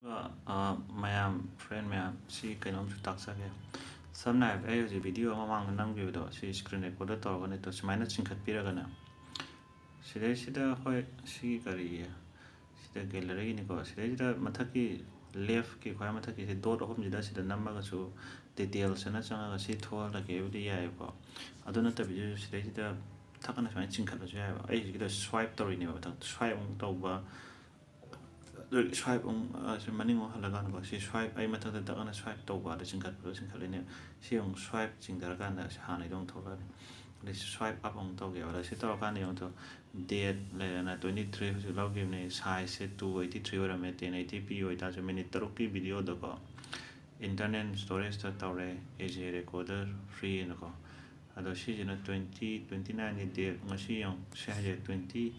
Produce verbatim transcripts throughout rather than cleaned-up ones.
ꯑꯗꯨꯒ, ꯑ, ꯃꯌꯥꯝ, friend ꯃꯌꯥꯝ, ꯁꯤ ꯀꯩꯅꯣꯝꯁꯨ ꯇꯥꯛꯆꯒꯦ꯫ ꯁꯝꯅ ꯍꯥꯏꯔꯕꯗ, ꯑꯩ ꯍꯧꯖꯤꯛ video ꯑꯃ ꯃꯃꯥꯡꯗ ꯅꯝꯈꯤꯕꯗꯣ, ꯁꯤ screen recorder ꯇꯧꯔꯒꯅꯦ, ꯇꯣ ꯁꯨꯃꯥꯏꯅ ꯆꯤꯡꯈꯠꯄꯤꯔꯒꯅꯦ, ꯁꯤꯗꯩꯁꯤꯗ, ꯍꯣꯏ, ꯁꯤ ꯀꯔꯤꯒꯤ, ꯁꯤꯗ galleryꯒꯤꯅꯤꯀꯣ, ꯁꯤꯗꯩꯁꯤꯗ ꯃꯊꯛꯀꯤ leftꯀꯤ ꯈ꯭ꯋꯥꯏ ꯃꯊꯛꯀꯤꯁꯦ dot ꯑꯍꯨꯝꯁꯤꯗ, ꯁꯤꯗ ꯅꯝꯃꯒꯁꯨ details ꯑꯅ ꯆꯪꯉꯒ ꯁꯤ ꯊꯣꯛꯍꯜꯂꯒꯦꯕꯨꯗꯤ ꯌꯥꯏꯑꯕꯀꯣ꯫ ꯑꯗꯨ ꯅꯠꯇꯕꯤꯗ ꯁꯤꯗꯩꯁꯤꯗ ꯊꯛ ꯑꯅ ꯁꯨꯃꯥꯏꯅ ꯆꯤꯡꯈꯠꯂꯁꯨ ꯌꯥꯏꯑꯕ꯫ ꯑꯩ ꯍꯧꯖꯤꯛꯀꯤꯗꯣ swipe ꯇꯧꯔꯤꯅꯦꯕ, ꯃꯊꯛꯇ swipe ꯑꯃꯨꯛ ꯇꯧꯕ, ꯑꯗꯨ swipe ꯑꯃꯨꯛ, ꯑ, ꯁꯤ ꯃꯅꯤꯡ ꯑꯃꯨꯛ ꯍꯜꯂꯀꯥꯟꯗꯀꯣ, ꯁꯤ swipe, ꯑꯩ ꯃꯊꯛꯇ ꯇꯛ ꯑꯅ swipe ꯇꯧꯕ, ꯑꯗ ꯆꯤꯡꯈꯠꯄꯗꯣ ꯆꯤꯡꯈꯠꯂꯤꯅꯦ꯫ ꯁꯤ ꯑꯃꯨꯛ swipe ꯆꯤꯡꯊꯔꯀꯥꯟꯗ ꯁꯤ ꯍꯥꯟꯅꯩꯗꯣ ꯑꯃꯨꯛ ꯊꯣꯛꯂꯛꯑꯅꯤ꯫ ꯑꯗꯩ swipe up ꯑꯃꯨꯛ ꯇꯧꯒꯦꯕ꯫ ꯑꯗ ꯁꯤ ꯇꯧꯔꯀꯥꯟꯗ ꯌꯦꯡꯉꯨ ꯇꯨ, date ꯂꯩꯔꯦꯅ, twenty three ꯍꯧꯖꯤꯛ ꯂꯧꯈꯤꯕꯅꯦ, sizeꯁꯦ two eighty three ꯑꯣꯏꯔꯝꯃꯦ, ten eighty p ꯑꯣꯏꯇꯥꯔꯁꯨ minute ꯇꯔꯨꯛꯀꯤ videoꯗꯀꯣ꯫ Internal storageꯇ ꯇꯧꯔꯦ, as a recorder free ꯍꯥꯏꯅꯀꯣ꯫ ꯑꯗꯣ ꯁꯤꯁꯤꯅ twenty twenty nineꯒꯤ date, ꯉꯁꯤ ꯌꯦꯡꯉꯨ, ꯁꯤ ꯍꯥꯏꯁꯦ twenty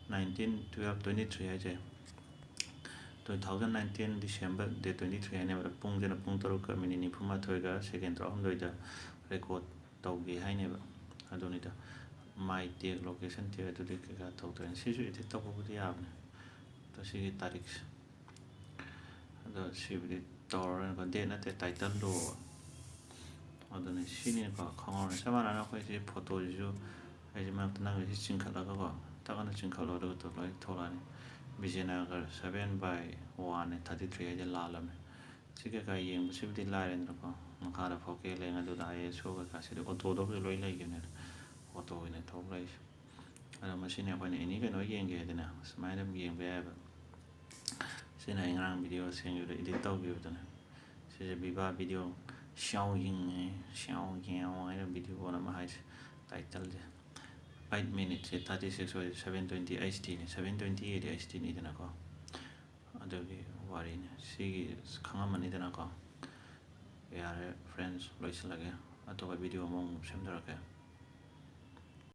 nineteen twelve twenty three ꯍꯥꯏꯁꯦ, two thousand nineteen December date twenty three ꯍꯥꯏꯅꯦꯕ꯫ ꯄꯨꯡꯁꯤꯅ ꯄꯨꯡ ꯇꯔꯨꯛꯀ minute ꯅꯤꯐꯨ ꯃꯥꯊꯣꯏꯒ second ꯇꯔꯥꯍꯨꯝꯗꯣꯏꯗ record ꯇꯧꯒꯦ ꯍꯥꯏꯅꯦꯕ꯫ ꯑꯗꯨꯅꯤꯗ, my tag, location tag, ꯑꯗꯨꯗꯤ ꯀꯩꯀꯥ ꯇꯧꯗꯣꯏꯅꯤ꯫ ꯁꯤꯁꯨ edit ꯇꯧꯕꯕꯨꯗꯤ ꯌꯥꯕꯅꯦ꯫ ꯑꯗꯣ ꯁꯤꯒꯤ ꯇꯥꯔꯤꯛꯁꯦ, ꯑꯗꯣ ꯁꯤꯕꯨꯗꯤ ꯇꯧꯔꯔꯣꯏꯀꯣ, date ꯅꯠꯇꯦ, titleꯗꯣ꯫ ꯑꯗꯨꯅꯤ, ꯁꯤꯅꯤꯀꯣ, ꯈꯪꯍꯧꯔꯅꯤ꯫ ꯆꯞ ꯃꯥꯟꯅꯅ ꯑꯩꯈꯣꯏ ꯁꯤ photoꯁꯤꯁꯨ, ꯑꯩꯁꯦ ꯃꯔꯛꯇ ꯅꯪꯒꯤ ꯁꯤ ꯆꯤꯡꯈꯠꯂꯒꯀꯣ, ꯇꯛ ꯑꯅ ꯆꯤꯡꯈꯠꯂꯣ, ꯑꯗꯨꯒ ꯇꯨ ꯂꯣꯏ ꯊꯣꯛꯂꯛꯑꯅꯤ꯫ Vijayanagara seven by one thirty three ꯍꯥꯏꯁꯦ ꯂꯥꯜꯂꯝꯃꯦ꯫ ꯁꯤ ꯀꯩꯀꯥ ꯌꯦꯡꯕꯁꯤꯕꯨꯗꯤ ꯂꯥꯏꯔꯦꯗꯅꯀꯣ, ꯃꯈꯥꯗ focal ꯂꯩ, ꯑꯗꯨꯗ ISO ꯀꯩꯀꯥ, ꯁꯤꯗꯤ autoꯗꯕꯨꯗꯤ ꯂꯣꯏ ꯂꯩꯈꯤꯕꯅꯦ, auto ꯑꯣꯏꯅ ꯊꯣꯛ ꯂꯩꯁꯦ꯫ ꯑꯗꯣ ꯃꯁꯤꯅꯤ ꯑꯩꯈꯣꯏꯅ any ꯀꯩꯅꯣ ꯌꯦꯡꯒꯦ ꯍꯥꯏꯗꯅ ꯁꯨꯃꯥꯏꯅ ꯑꯗꯨꯝ ꯌꯦꯡꯕ ꯌꯥꯏꯑꯕ꯫ ꯁꯤꯅ ꯑꯩ ꯉꯔꯥꯡ video ꯁꯦꯝꯈꯤꯕꯗꯣ, edit ꯇꯧꯈꯤꯕꯗꯨꯅꯦ꯫ ꯁꯤꯁꯦ Viva Video Xiaoying ꯍꯥꯏ, Xiaoying ꯍꯥꯏꯅ video ꯑꯃ ꯍꯥꯏꯁꯦ, titleꯁꯦ꯫ Eight minutesꯁꯦ thirty six ꯑꯣꯏ, seven twenty HDꯅꯤ, seven twenty ꯑꯩꯗꯤ HDꯅꯤꯗꯅꯀꯣ꯫ ꯑꯗꯨꯒꯤ ꯋꯥꯔꯤꯅꯤ꯫ ꯁꯤꯒꯤ ꯈꯪꯉꯝꯃꯅꯤꯗꯅꯀꯣ꯫ ꯌꯥꯔꯦ friends, ꯂꯣꯏꯁꯤꯜꯂꯒꯦ꯫ ꯑꯇꯣꯞꯄ video ꯑꯃꯃꯨꯛ ꯁꯦꯝꯗꯣꯔꯛꯀꯦ꯫